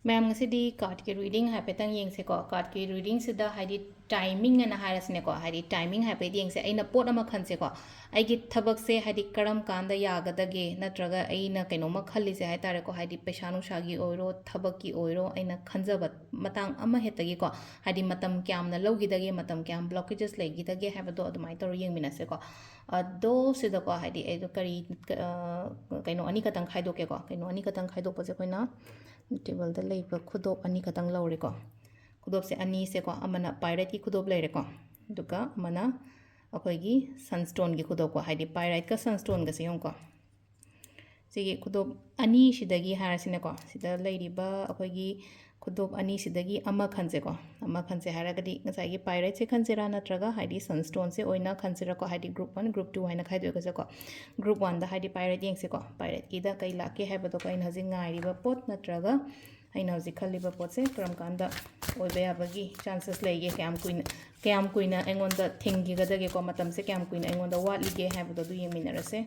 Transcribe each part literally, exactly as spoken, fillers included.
ꯃꯌꯥꯝ, ꯉꯁꯤꯗꯤ ꯀꯥꯔꯠꯀꯤ ꯔꯤꯗꯤꯡ ꯍꯥꯏꯐꯦꯠꯇꯪ ꯌꯦꯡꯁꯦꯀꯣ꯫ ꯀꯥꯔꯠꯀꯤ ꯔꯤꯗꯤꯡꯁꯤꯗ ꯍꯥꯏꯗꯤ ꯇꯥꯏꯃꯤꯡ ꯑꯅ ꯍꯥꯏꯔꯁꯤꯅꯦꯀꯣ, ꯍꯥꯏꯗꯤ ꯇꯥꯏꯃꯤꯡ ꯍꯥꯏꯐꯦꯠ ꯌꯦꯡꯁꯦ꯫ ꯑꯩꯅ ꯄꯣꯠ ꯑꯃ ꯈꯟꯁꯦꯀꯣ, ꯑꯩꯒꯤ ꯊꯕꯛꯁꯦ ꯍꯥꯏꯗꯤ ꯀꯔꯝ ꯀꯥꯟꯗ ꯌꯥꯒꯗꯒꯦ, ꯅꯠꯇ꯭ꯔꯒ ꯑꯩꯅ ꯀꯩꯅꯣꯝꯃ ꯈꯜꯂꯤꯁꯦ ꯍꯥꯏ ꯇꯥꯔꯦꯀꯣ, ꯍꯥꯏꯗꯤ ꯄꯩꯁꯥ ꯅꯨꯡꯁꯥꯒꯤ ꯑꯣꯏꯔꯣ, ꯊꯕꯛꯀꯤ ꯑꯣꯏꯔꯣ, ꯑꯩꯅ ꯈꯟꯖꯕ ꯃꯇꯥꯡ ꯑꯃ ꯍꯦꯛꯇꯒꯤꯀꯣ, ꯍꯥꯏꯗꯤ ꯃꯇꯝ ꯀꯌꯥꯝꯅ ꯂꯧꯈꯤꯗꯒꯦ, ꯃꯇꯝ ꯀꯌꯥꯝ ꯕ꯭ꯂꯣꯀꯦꯖꯦꯁ ꯂꯩꯈꯤꯗꯒꯦ ꯍꯥꯏꯕꯗꯣ ꯑꯗꯨꯃꯥꯏꯅ ꯇꯧꯔ ꯌꯦꯡꯃꯤꯟꯅꯁꯦꯀꯣ꯫ ꯑꯗꯣ ꯁꯤꯗꯀꯣ, ꯍꯥꯏꯗꯤ ꯑꯩꯗꯣ ꯀꯔꯤ, ꯑ, ꯀꯩꯅꯣ ꯑꯅꯤꯈꯛꯇꯪ ꯈꯥꯏꯗꯣꯛꯀꯦꯀꯣ꯫ ꯀꯩꯅꯣ ꯑꯅꯤꯈꯛꯇꯪ ꯈꯥꯏꯗꯣꯛꯄꯁꯦ ꯑꯩꯈꯣꯏꯅ ꯇꯦꯕꯜꯗ ꯂꯩꯕ ꯈꯨꯗꯣꯞ ꯑꯅꯤꯈꯛꯇꯪ ꯂꯧꯔꯦꯀꯣ꯫ ꯈꯨꯗꯣꯞꯁꯦ ꯑꯅꯤꯁꯦꯀꯣ, ꯑꯃꯅ ꯄꯥꯏꯔꯦꯠꯀꯤ ꯈꯨꯗꯣꯞ ꯂꯩꯔꯦꯀꯣ, ꯑꯗꯨꯒ ꯑꯃꯅ ꯑꯩꯈꯣꯏꯒꯤ ꯁꯟꯁ꯭ꯇꯣꯟꯒꯤ ꯈꯨꯗꯣꯞꯀꯣ, ꯍꯥꯏꯗꯤ ꯄꯥꯏꯔꯥꯏꯠꯀ ꯁꯟꯁ꯭ꯇꯣꯟꯒꯁꯦ ꯌꯦꯡꯉꯨꯀꯣ꯫ ꯁꯤꯒꯤ ꯈꯨꯗꯣꯞ ꯑꯅꯤꯁꯤꯗꯒꯤ ꯍꯥꯏꯔꯁꯤꯅꯦꯀꯣ, ꯁꯤꯗ ꯂꯩꯔꯤꯕ ꯑꯩꯈꯣꯏꯒꯤ ꯈꯨꯗꯣꯞ ꯑꯅꯤꯁꯤꯗꯒꯤ ꯑꯃ ꯈꯟꯁꯦꯀꯣ꯫ ꯑꯃ ꯈꯟꯁꯦ ꯍꯥꯏꯔꯒꯗꯤ ꯉꯁꯥꯏꯒꯤ ꯄꯥꯏꯔꯦꯠꯁꯦ ꯈꯟꯁꯤꯔꯥ, ꯅꯠꯇ꯭ꯔꯒ ꯍꯥꯏꯗꯤ ꯁꯟꯁ꯭ꯇꯣꯟꯁꯦ ꯑꯣꯏꯅ ꯈꯟꯁꯤꯔꯥꯀꯣ, ꯍꯥꯏꯗꯤ group one, group two ꯍꯥꯏꯅ ꯈꯥꯏꯗꯣꯛꯑꯒꯁꯦꯀꯣ꯫ Group oneꯗ ꯍꯥꯏꯗꯤ ꯄꯥꯏꯔꯦꯠ ꯌꯦꯡꯁꯦꯀꯣ, ꯄꯥꯏꯔꯦꯠꯀꯤꯗ ꯀꯩ ꯂꯥꯛꯀꯦ ꯍꯥꯏꯕꯗꯣꯀꯣ꯫ ꯑꯩꯅ ꯍꯧꯖꯤꯛ ꯉꯥꯏꯔꯤꯕ ꯄꯣꯠ ꯅꯠꯇ꯭ꯔꯒ ꯑꯩꯅ ꯍꯧꯖꯤꯛ ꯈꯜꯂꯤꯕ ꯄꯣꯠꯁꯦ ꯀꯔꯝ ꯀꯥꯟꯗ ꯑꯣꯏꯕ ꯌꯥꯕꯒꯤ chances ꯂꯩꯒꯦ, ꯀꯌꯥꯝ ꯀꯨꯏꯅ, ꯀꯌꯥꯝ ꯀꯨꯏꯅ ꯑꯩꯉꯣꯟꯗ ꯊꯤꯡꯈꯤꯒꯗꯒꯦꯀꯣ, ꯃꯇꯝꯁꯦ ꯀꯌꯥꯝ ꯀꯨꯏꯅ ꯑꯩꯉꯣꯟꯗ ꯋꯥꯠꯂꯤꯒꯦ ꯍꯥꯏꯕꯗꯣ ꯑꯗꯨ ꯌꯦꯡꯃꯤꯟꯅꯔꯁꯦ꯫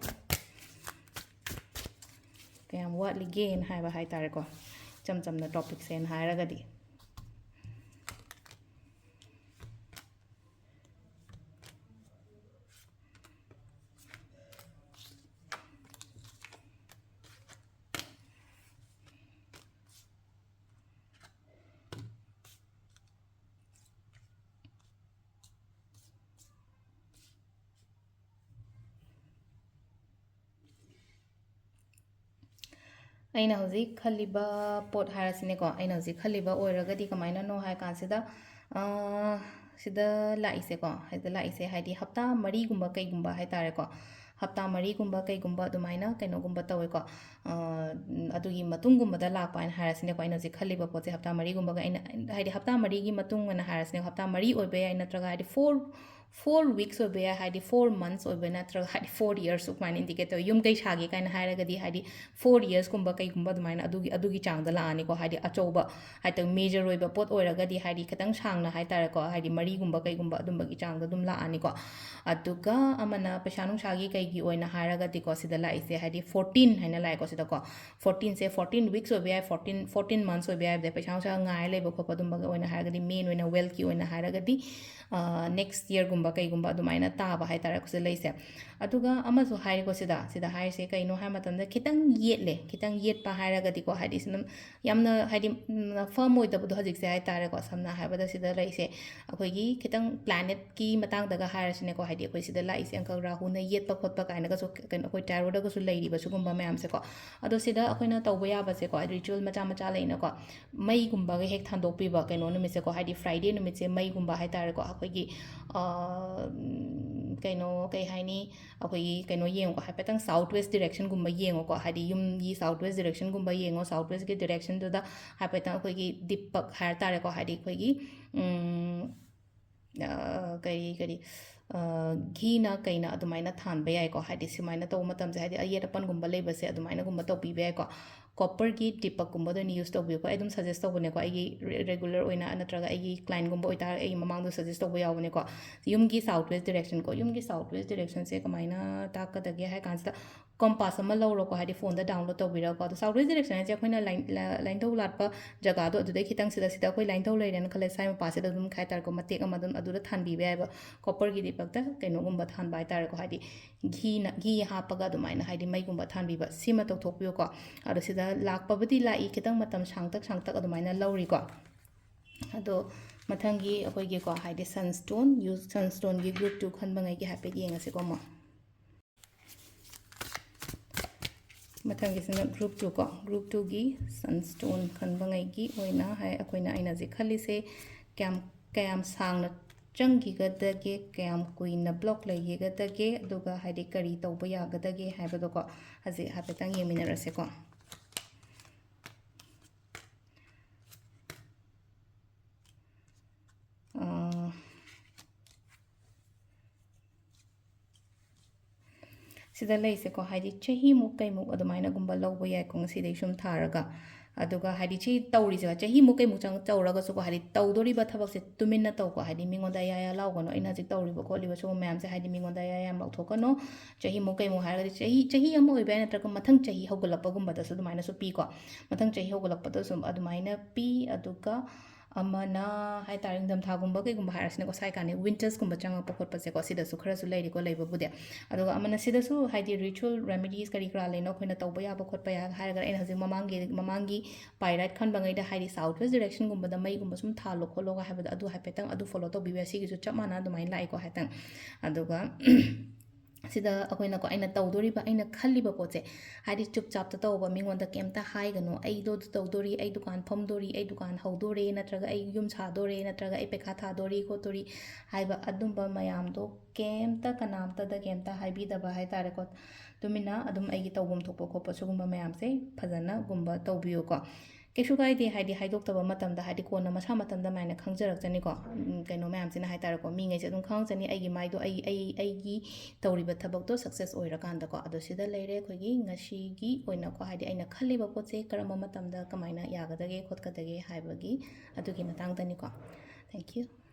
ꯀꯌꯥꯝ ꯋꯥꯠꯂꯤꯒꯦꯅ ꯍꯥꯏꯕ ꯍꯥꯏ ꯇꯥꯔꯦꯀꯣ, ꯏꯆꯝ ꯆꯝꯅ topicꯁꯦꯅ ꯍꯥꯏꯔꯒꯗꯤ꯫ ꯑꯩꯅ ꯍꯧꯖꯤꯛ ꯈꯜꯂꯤꯕ ꯄꯣꯠ ꯍꯥꯏꯔꯁꯤꯅꯦꯀꯣ, ꯑꯩꯅ ꯍꯧꯖꯤꯛ ꯈꯜꯂꯤꯕ ꯑꯣꯏꯔꯒꯗꯤ ꯀꯃꯥꯏꯅꯅꯣ ꯍꯥꯏ ꯀꯥꯟꯁꯤꯗ, ꯑ, ꯁꯤꯗ ꯂꯥꯛꯏꯁꯦꯀꯣ, ꯁꯤꯗ ꯂꯥꯛꯏꯁꯦ ꯍꯥꯏꯗꯤ ꯍꯞꯇꯥ ꯃꯔꯤꯒꯨꯝꯕ ꯀꯩꯒꯨꯝꯕ ꯍꯥꯏ ꯇꯥꯔꯦꯀꯣ, ꯍꯞꯇꯥ ꯃꯔꯤꯒꯨꯝꯕ ꯀꯩꯒꯨꯝꯕ ꯑꯗꯨꯃꯥꯏꯅ ꯀꯩꯅꯣꯒꯨꯝꯕ ꯇꯧꯋꯦꯀꯣ, ꯑ, ꯑꯗꯨꯒꯤ ꯃꯇꯨꯡꯒꯨꯝꯕꯗ ꯂꯥꯛꯄ ꯍꯥꯏꯅ ꯍꯥꯏꯔꯁꯤꯅꯦꯀꯣ꯫ ꯑꯩꯅ ꯍꯧꯖꯤꯛ ꯈꯜꯂꯤꯕ ꯄꯣꯠꯁꯦ ꯍꯞꯇꯥ ꯃꯔꯤꯒꯨꯝꯕꯒ ꯑꯩꯅ, ꯍꯥꯏꯗꯤ ꯍꯞꯇꯥ ꯃꯔꯤꯒꯤ ꯃꯇꯨꯡ ꯑꯣꯏꯅ ꯍꯥꯏꯔꯁꯤꯅꯦ, ꯍꯞꯇꯥ ꯃꯔꯤ ꯑꯣꯏꯕ ꯌꯥꯏ, ꯅꯠꯇ꯭ꯔꯒ ꯍꯥꯏꯗꯤ four, four weeks ꯑꯣꯏꯕ ꯌꯥꯏ, ꯍꯥꯏꯗꯤ four months ꯑꯣꯏꯕ, ꯅꯠꯇ꯭ꯔꯒ ꯍꯥꯏꯗꯤ four years ꯁꯨꯃꯥꯏꯅ indicate ꯇꯧꯋꯦ꯫ ꯌꯨꯝ ꯀꯩ ꯁꯥꯒꯦ ꯀꯥꯏꯅ ꯍꯥꯏꯔꯒꯗꯤ ꯍꯥꯏꯗꯤ four years ꯀꯨꯝꯕ ꯀꯩꯒꯨꯝꯕ ꯑꯗꯨꯃꯥꯏꯅ ꯑꯗꯨꯒꯤ, ꯑꯗꯨꯒꯤ ꯆꯥꯡꯗ ꯂꯥꯛꯑꯅꯤꯀꯣ꯫ ꯍꯥꯏꯗꯤ ꯑꯆꯧꯕ, ꯍꯥꯏꯗꯤ major ꯑꯣꯏꯕ ꯄꯣꯠ ꯑꯣꯏꯔꯒꯗꯤ ꯍꯥꯏꯗꯤ ꯈꯤꯇꯪ ꯁꯥꯡꯅ ꯍꯥꯏꯇꯥꯔꯦꯀꯣ, ꯍꯥꯏꯗꯤ ꯃꯔꯤꯒꯨꯝꯕ ꯀꯩꯒꯨꯝꯕ ꯑꯗꯨꯝꯕꯒꯤ ꯆꯥꯡꯗ ꯑꯗꯨꯝ ꯂꯥꯛꯑꯅꯤꯀꯣ꯫ ꯑꯗꯨꯒ ꯑꯃꯅ ꯄꯩꯁꯥ ꯅꯨꯡꯁꯥꯒꯤ ꯀꯩꯒꯤ ꯑꯣꯏꯅ ꯍꯥꯏꯔꯒꯗꯤꯀꯣ, ꯁꯤꯗ ꯂꯥꯛꯏꯁꯦ ꯍꯥꯏꯗꯤ fourteen ꯍꯥꯏꯅ ꯂꯥꯛꯑꯦꯀꯣ ꯁꯤꯗꯀꯣ꯫ Fourteen ꯁꯦ fourteen weeks ꯑꯣꯏꯕ ꯌꯥꯏ, fourteen, fourteen months ꯑꯣꯏꯕ ꯌꯥꯏ꯫ ꯑꯗꯩ ꯄꯩꯁꯥ ꯅꯨꯡꯁꯥ ꯉꯥꯏ ꯂꯩꯕ ꯈꯣꯠꯄ ꯑꯗꯨꯝꯕꯒꯤ ꯑꯣꯏꯅ ꯍꯥꯏꯔꯒꯗꯤ, main ꯑꯣꯏꯅ wealth ꯀꯤ ꯑꯣꯏꯅ ꯍꯥꯏꯔꯒꯗꯤ, next year ꯒꯨꯝꯕ ꯀꯩꯒꯨꯝꯕ ꯑꯗꯨꯃꯥꯏꯅ ꯇꯥꯕ ꯍꯥꯏꯇꯥꯔꯦꯀꯣ ꯁꯤꯗ ꯂꯩꯁꯦ꯫ ꯑꯗꯨꯒ ꯑꯃꯁꯨ ꯍꯥꯏꯔꯦꯀꯣ ꯁꯤꯗ, ꯁꯤꯗ ꯍꯥꯏꯔꯤꯁꯦ ꯀꯩꯅꯣ ꯍꯥꯏꯕ ꯃꯇꯝꯗ, ꯈꯤꯇꯪ ꯌꯦꯠꯂꯦ, ꯈꯤꯇꯪ ꯌꯦꯠꯄ ꯍꯥꯏꯔꯒꯗꯤꯀꯣ, ꯍꯥꯏꯗꯤ ꯁꯤꯅ ꯌꯥꯝꯅ ꯍꯥꯏꯗꯤ, ꯎꯝ, firm ꯑꯣꯏꯗꯕꯗꯣ ꯍꯧꯖꯤꯛꯁꯦ ꯍꯥꯏꯇꯥꯔꯦꯀꯣ꯫ ꯁꯝꯅ ꯍꯥꯏꯔꯕꯗ ꯁꯤꯗ ꯂꯩꯁꯦ ꯑꯩꯈꯣꯏꯒꯤ ꯈꯤꯇꯪ planet ꯀꯤ ꯃꯇꯥꯡꯗꯒ ꯍꯥꯏꯔꯁꯤꯅꯦꯀꯣ, ꯍꯥꯏꯗꯤ ꯑꯩꯈꯣꯏ ꯁꯤꯗ ꯂꯥꯛꯏꯁꯦ uncle ꯔꯥꯍꯨꯅ ꯌꯦꯠꯄ ꯈꯣꯠꯄ ꯀꯥꯏꯅꯒꯁꯨ ꯀꯩꯅꯣ ꯑꯩꯈꯣꯏ tarot ꯗꯒꯁꯨ ꯂꯩꯔꯤꯕ ꯁꯤꯒꯨꯝꯕ ꯃꯌꯥꯝꯁꯦꯀꯣ꯫ ꯑꯗꯣ ꯁꯤꯗ ꯑꯩꯈꯣꯏꯅ ꯇꯧꯕ ꯌꯥꯕꯁꯦꯀꯣ, ritual ꯃꯆꯥ ꯃꯆꯥ ꯂꯩꯅꯀꯣ, ꯃꯩꯒꯨꯝꯕꯒ ꯍꯦꯛ ꯊꯥꯟꯗꯣꯛꯄꯤꯕ ꯀꯩꯅꯣ ꯅꯨꯃꯤꯠꯁꯦꯀꯣ, ꯍꯥꯏꯗꯤ Friday ꯅꯨꯃꯤꯠꯁꯦ ꯃꯩꯒꯨꯝꯕ ꯍꯥꯏꯇꯥꯔꯦꯀꯣ, ꯑꯩꯈꯣꯏꯒꯤ, ꯑꯥ, ꯎꯝ, ꯀꯩꯅꯣ, ꯀꯩ ꯍꯥꯏꯅꯤ, ꯑꯩꯈꯣꯏꯒꯤ ꯀꯩꯅꯣ ꯌꯦꯡꯉꯨꯀꯣ, ꯍꯥꯏꯐꯦꯠꯇꯪ south west direction ꯒꯨꯝꯕ ꯌꯦꯡꯉꯨꯀꯣ, ꯍꯥꯏꯗꯤ ꯌꯨꯝꯒꯤ south west direction ꯒꯨꯝꯕ ꯌꯦꯡꯉꯣ, south west ꯀꯤ direction ꯗꯨꯗ ꯍꯥꯏꯐꯦꯠꯇꯪ ꯑꯩꯈꯣꯏꯒꯤ ꯗꯤꯄꯛ ꯍꯥꯏ ꯇꯥꯔꯦꯀꯣ, ꯍꯥꯏꯗꯤ ꯑꯩꯈꯣꯏꯒꯤ, ꯎꯝ, ꯑ, ꯀꯔꯤ, ꯀꯔꯤ, ꯑ, ꯘꯤꯅ ꯀꯩꯅ ꯑꯗꯨꯃꯥꯏꯅ ꯊꯥꯟꯕ ꯌꯥꯏꯀꯣ꯫ ꯍꯥꯏꯗꯤ ꯁꯨꯃꯥꯏꯅ ꯇꯧꯕ ꯃꯇꯝꯁꯦ, ꯍꯥꯏꯗꯤ ꯑꯌꯦꯠ ꯑꯄꯟꯒꯨꯝꯕ ꯂꯩꯕꯁꯦ ꯑꯗꯨꯃꯥꯏꯅꯒꯨꯝꯕ ꯇꯧꯕꯤꯕ ꯌꯥꯏꯀꯣ꯫ Copper ꯒꯤ ꯗꯤꯄꯛꯀꯨꯝꯕ ꯑꯗꯨ ꯑꯣꯏꯅ use ꯇꯧꯕꯤꯌꯨꯀꯣ꯫ ꯑꯩ ꯑꯗꯨꯝ suggest ꯇꯧꯕꯅꯦꯀꯣ, ꯑꯩꯒꯤ re-, regular ꯑꯣꯏꯅ ꯅꯠꯇ꯭ꯔꯒ ꯑꯩꯒꯤ client ꯒꯨꯝꯕ ꯑꯣꯏꯇꯥꯔꯒꯗꯤ ꯑꯩ ꯃꯃꯥꯡꯗ suggest ꯇꯧꯕ ꯌꯥꯎꯕꯅꯦꯀꯣ꯫ ꯌꯨꯝꯒꯤ south west direction ꯀꯣ, ꯌꯨꯝꯒꯤ south west direction ꯁꯦ ꯀꯃꯥꯏꯅ ꯇꯥꯛꯀꯗꯒꯦ ꯍꯥꯏ ꯀꯥꯟꯁꯤꯗ, compass ꯑꯃ ꯂꯧꯔꯣꯀꯣ, ꯍꯥꯏꯗꯤ phone ꯗ download ꯇꯧꯕꯤꯔꯒꯀꯣ꯫ ꯑꯗꯣ south west direction ꯍꯥꯏꯁꯦ ꯑꯩꯈꯣꯏꯅ ꯂꯥꯏꯟ-, ꯂ-, ꯂꯥꯏꯅꯤꯡꯊꯧ ꯂꯥꯠꯄ ꯖꯒꯥꯗꯣ ꯑꯗꯨꯗꯩ ꯈꯤꯇꯪ ꯁꯤꯗ, ꯁꯤꯗ ꯑꯩꯈꯣꯏ ꯂꯥꯏꯅꯤꯡꯊꯧ ꯂꯩꯔꯦꯅ ꯈꯜꯂꯦ, ꯁ꯭ꯋꯥꯏ ꯃꯄꯥꯁꯤꯗ ꯑꯗꯨꯝ ꯍꯥꯏ ꯇꯥꯔꯦꯀꯣ, ꯃꯇꯦꯛ ꯑꯃ ꯑꯗꯨꯝ ꯑꯗꯨꯗ ꯊꯥꯟꯕꯤꯕ ꯌꯥꯏꯕ꯫ Copper ꯒꯤ ꯗꯤꯄꯛꯇ ꯀꯩꯅꯣꯒꯨꯝꯕ ꯊꯥꯟꯕ ꯍꯥꯏ ꯇꯥꯔꯦꯀꯣ, ꯍꯥꯏꯗꯤ ꯘꯤꯅ, ꯘꯤ ꯍꯥꯞꯄꯒ ꯑꯗꯨꯃꯥꯏꯅ ꯍꯥꯏꯗꯤ ꯃꯩꯒꯨꯝꯕ ꯊꯥꯟꯕꯤꯕ, ꯁꯤꯃ ꯇꯧꯊꯣꯛꯄꯤꯌꯨꯀꯣ꯫ ꯑꯗꯣ ꯁꯤꯗ ꯂꯥꯛꯄꯕꯨꯗꯤ ꯂꯥꯛꯏ, ꯈꯤꯇꯪ ꯃꯇꯝ ꯁꯥꯡꯇꯛ ꯁꯥꯡꯇꯛ ꯑꯗꯨꯃꯥꯏꯅ ꯂꯧꯔꯤꯀꯣ꯫ ꯑꯗꯣ ꯃꯊꯪꯒꯤ ꯑꯩꯈꯣꯏꯒꯤꯀꯣ, ꯍꯥꯏꯗꯤ sunstone use, sunstone ꯒꯤ group two ꯈꯟꯕꯉꯩꯒꯤ ꯍꯥꯏꯐꯦꯠ ꯌꯦꯡꯉꯁꯤꯀꯣ ꯑꯃꯨꯛ꯫ ꯃꯊꯪꯒꯤꯁꯤꯅ group two ꯀꯣ, group two ꯒꯤ sunstone ꯈꯟꯕꯉꯩꯒꯤ ꯑꯣꯏꯅ ꯍꯥꯏ, ꯑꯩꯈꯣꯏꯅ, ꯑꯩꯅ ꯍꯧꯖꯤꯛ ꯈꯜꯂꯤꯁꯦ ꯀꯌꯥꯝ, ꯀꯌꯥꯝ ꯁꯥꯡꯅ ꯆꯪꯈꯤꯒꯗꯒꯦ, ꯀꯌꯥꯝ ꯀꯨꯏꯅ block ꯂꯩꯈꯤꯒꯗꯒꯦ, ꯑꯗꯨꯒ ꯍꯥꯏꯗꯤ ꯀꯔꯤ ꯇꯧꯕ ꯌꯥꯒꯗꯒꯦ ꯍꯥꯏꯕꯗꯣꯀꯣ, ꯍꯧꯖꯤꯛ ꯍꯥꯏꯐꯦꯠꯇꯪ ꯌꯦꯡꯃꯤꯟꯅꯔꯁꯦꯀꯣ꯫ ꯑꯥ, ꯁꯤꯗ ꯂꯩꯁꯦꯀꯣ, ꯍꯥꯏꯗꯤ ꯆꯍꯤꯃꯨꯛ ꯀꯩꯃꯨꯛ ꯑꯗꯨꯃꯥꯏꯅꯒꯨꯝꯕ ꯂꯧꯕ ꯌꯥꯏꯀꯣ ꯉꯁꯤꯗꯩ ꯁꯨꯝ ꯊꯥꯔꯒ꯫ ꯑꯗꯨꯒ ꯍꯥꯏꯗꯤ ꯁꯤ ꯇꯧꯔꯤꯁꯦ ꯆꯍꯤꯃꯨꯛ ꯀꯩꯃꯨꯛ ꯆꯪ-, ꯇꯧꯔꯒꯁꯨꯀꯣ, ꯍꯥꯏꯗꯤ ꯇꯧꯗꯣꯔꯤꯕ ꯊꯕꯛꯁꯦ ꯇꯨꯃꯤꯟꯅ ꯇꯧꯀꯣ, ꯍꯥꯏꯗꯤ ꯃꯤꯉꯣꯟꯗ ꯌꯥ ꯌꯥ ꯂꯥꯎꯒꯅꯣ, ꯑꯩꯅ ꯍꯧꯖꯤꯛ ꯇꯧꯔꯤꯕ ꯈꯣꯠꯂꯤꯕ ꯁꯤꯒꯨꯝꯕ ꯃꯌꯥꯝꯁꯦ ꯍꯥꯏꯗꯤ ꯃꯤꯉꯣꯟꯗ ꯌꯥ ꯌꯥꯝ ꯂꯥꯎꯊꯣꯛꯀꯅꯣ꯫ ꯆꯍꯤꯃꯨꯛ ꯀꯩꯃꯨꯛ ꯍꯥꯏꯔꯒꯗꯤ ꯆꯍꯤ, ꯆꯍꯤ ꯑꯃ ꯑꯣꯏꯕ ꯌꯥꯏ, ꯅꯠꯇ꯭ꯔꯒ ꯃꯊꯪ ꯆꯍꯤ ꯍꯧꯒꯠꯂꯛꯄꯒꯨꯝꯕꯗꯁꯨ ꯑꯗꯨꯃꯥꯏꯅꯁꯨ ꯄꯤꯀꯣ꯫ ꯃꯊꯪ ꯆꯍꯤ ꯍꯧꯒꯠꯂꯛꯄꯗꯁꯨ ꯑꯗꯨꯃꯥꯏꯅ ꯄꯤ꯫ ꯑꯗꯨꯒ ꯑꯃꯅ ꯍꯥꯏ ꯇꯥꯔꯦ, ꯅꯤꯡꯊꯝꯊꯥꯒꯨꯝꯕ ꯀꯩꯒꯨꯝꯕ ꯍꯥꯏꯔꯁꯤꯅꯦꯀꯣ, ꯁꯥꯏ ꯀꯥꯟꯗ ꯋꯤꯟꯇꯔꯁꯀꯨꯝꯕ ꯆꯪꯉꯛꯄ ꯈꯣꯠꯄꯁꯦꯀꯣ, ꯁꯤꯗꯁꯨ ꯈꯔꯁꯨ ꯂꯩꯔꯤꯀꯣ ꯂꯩꯕꯕꯨꯗꯤ꯫ ꯑꯗꯨꯒ ꯑꯃꯅ ꯁꯤꯗꯁꯨ ꯍꯥꯏꯗꯤ ritual remedies ꯀꯔꯤ ꯀꯔꯥ ꯂꯩꯅꯣ ꯑꯩꯈꯣꯏꯅ ꯇꯧꯕ ꯌꯥꯕ ꯈꯣꯠꯄ ꯌꯥ ꯍꯥꯏꯔꯒ, ꯑꯩꯅ ꯍꯧꯖꯤꯛ ꯃꯃꯥꯡꯒꯤ, ꯃꯃꯥꯡꯒꯤ pyrite ꯈꯟꯕꯉꯩꯗ ꯍꯥꯏꯗꯤ south west directionꯒꯨꯝꯕꯗ ꯃꯩꯒꯨꯝꯕ ꯁꯨꯝ ꯊꯥꯜꯂꯣ ꯈꯣꯠꯂꯣꯒ ꯍꯥꯏꯕꯗꯣ, ꯑꯗꯨ ꯍꯥꯏꯐꯦꯠꯇꯪ ꯑꯗꯨ follow ꯇꯧꯕꯤꯕ ꯌꯥꯏ꯫ ꯁꯤꯒꯤꯁꯨ ꯆꯞ ꯃꯥꯟꯅ ꯑꯗꯨꯃꯥꯏꯅ ꯂꯥꯛꯑꯦꯀꯣ ꯍꯥꯏꯐꯦꯠꯇꯪ꯫ ꯑꯗꯨꯒ ꯁꯤꯗ ꯑꯩꯈꯣꯏꯅꯀꯣ, ꯑꯩꯅ ꯇꯧꯗꯣꯔꯤꯕ, ꯑꯩꯅ ꯈꯜꯂꯤꯕ ꯄꯣꯠꯁꯦ ꯍꯥꯏꯗꯤ ꯆꯨꯞ ꯆꯥꯞꯇ ꯇꯧꯕ, ꯃꯤꯉꯣꯟꯗ ꯀꯩꯝꯇ ꯍꯥꯏꯒꯅꯨ, "ꯑꯩꯗꯣ ꯑꯗꯨ ꯇꯧꯗꯣꯔꯤ, ꯑꯩ ꯗꯨꯀꯥꯟ ꯐꯝꯗꯣꯔꯤ, ꯑꯩ ꯗꯨꯀꯥꯟ ꯍꯧꯗꯣꯔꯦ, ꯅꯠꯇ꯭ꯔꯒ ꯑꯩ ꯌꯨꯝ ꯁꯥꯗꯣꯔꯦ, ꯅꯠꯇ꯭ꯔꯒ ꯑꯩ ꯄꯩꯈꯥ ꯊꯥꯗꯣꯔꯤ ꯈꯣꯠꯇꯣꯔꯤ" ꯍꯥꯏꯕ ꯑꯗꯨꯝꯕ ꯃꯌꯥꯝꯗꯣ ꯀꯩꯝꯇ, ꯀꯅꯥꯝꯇꯗ ꯀꯩꯝꯇ ꯍꯥꯏꯕꯤꯗꯕ ꯍꯥꯏ ꯇꯥꯔꯦꯀꯣ꯫ ꯇꯨꯃꯤꯟꯅ ꯑꯗꯨꯝ ꯑꯩꯒꯤ ꯇꯧꯐꯝ ꯊꯣꯛꯄ ꯈꯣꯠꯄ ꯁꯤꯒꯨꯝꯕ ꯃꯌꯥꯝꯁꯦ ꯐꯖꯅꯒꯨꯝꯕ ꯇꯧꯕꯤꯌꯨꯀꯣ꯫ ꯀꯩꯁꯨ ꯀꯥꯏꯗꯦ, ꯍꯥꯏꯗꯤ ꯍꯥꯏꯗꯣꯛꯇꯕ ꯃꯇꯝꯗ ꯍꯥꯏꯗꯤ ꯀꯣꯟꯅ ꯃꯁꯥ ꯃꯊꯟꯇ ꯑꯗꯨꯃꯥꯏꯅ ꯈꯪꯖꯔꯛꯆꯅꯤꯀꯣ꯫ ꯎꯝ, ꯀꯩꯅꯣ ꯃꯌꯥꯝꯁꯤꯅ ꯍꯥꯏ ꯇꯥꯔꯦꯀꯣ, ꯃꯤꯉꯩꯁꯦ ꯑꯗꯨꯝ ꯈꯪꯉꯛꯆꯅꯤ ꯑꯩꯒꯤ ꯃꯥꯏꯗꯣ, ꯑꯩ, ꯑꯩ, ꯑꯩꯒꯤ ꯇꯧꯔꯤꯕ ꯊꯕꯛꯇꯣ success ꯑꯣꯏꯔꯀꯥꯟꯗꯀꯣ꯫ ꯑꯗꯣ ꯁꯤꯗ ꯂꯩꯔꯦ ꯑꯩꯈꯣꯏꯒꯤ ꯉꯁꯤꯒꯤ ꯑꯣꯏꯅꯀꯣ, ꯍꯥꯏꯗꯤ ꯑꯩꯅ ꯈꯜꯂꯤꯕ ꯄꯣꯠꯁꯦ ꯀꯔꯝꯕ ꯃꯇꯝꯗ ꯀꯃꯥꯏꯅ ꯌꯥꯒꯗꯒꯦ ꯈꯣꯠꯀꯗꯒꯦ ꯍꯥꯏꯕꯒꯤ, ꯑꯗꯨꯒꯤ ꯃꯇꯥꯡꯗꯅꯤꯀꯣ꯫ Thank you꯫